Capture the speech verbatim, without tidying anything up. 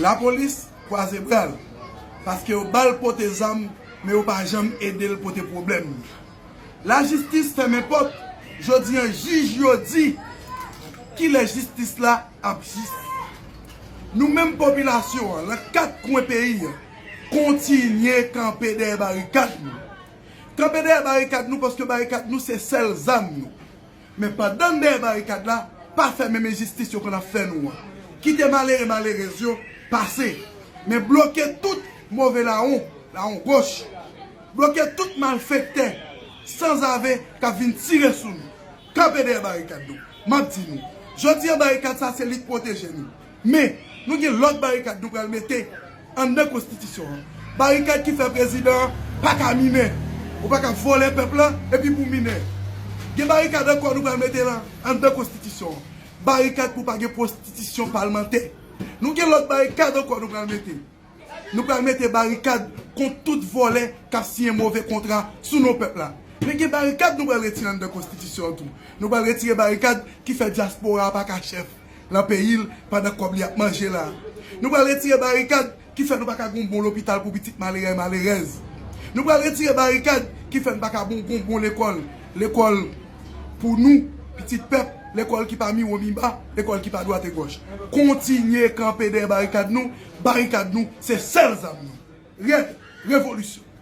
Lapolis kwaze bra l, paske yo ba l pote zam, men yo pa janm ede l pote pwoblèm. Lajistis fèmen pòt, jodi an jij yo di kilè jistis la ap jis. Nou menm popilasyon an, nan kat kwen peyi an, kontinye kanpe dèyè barikad nou. Kanpe dèyè barikad nou, paske barikad nou se sèl zam nou. Men pandan n dèyè barikad la, pa fè menm enjistis yo konn ap fè nou an. Kite malere malerèz yo pase. Men bloke tout move lawon, lawon goch. Bloke tout malfektè sanzave k ap vin tire sou nou. Kanpe dèyè barikad nou. M ap di nou, jodi an barikad sa se li k pwoteje nou. Men, nou gen lòt barikad nou pral mete anndan konstitisyon an. Barikad ki fè prezidan an pa ka minè. Ou pa ka vòlè pèp la epi pou minè. Gen barikad ankò nou pral mete lan anndan konstitisyon an. Barikad pou pa gen pwostitisyon palmantè. Nou gen lòt barikad ankò nou pral mete. Nou pral mete barikad kont tout vòlè k ap siyen move kontra sou non pèp la. Men gen barikad nou pral retire anndan konstitisyon an tou. Nou pral retire barikad ki fè dyaspora a pa ka chèf lan peyi l pandan kòb li ap manje la. Nou pral retire barikad ki fè nou pa ka gen yon bon lopital pou pitit malere malerèz. Nou pral retire barikad ki fè nou pa ka bon, gen yon bon lekòl. Lekòl pou nou, pitit pèp, lekòl ki pa miwo miba, lekòl ki pa dwat e gòch. Kontinye kanpe dèyè barikad nou, barikad nou se sèl zam nou. Rèd, revolisyon!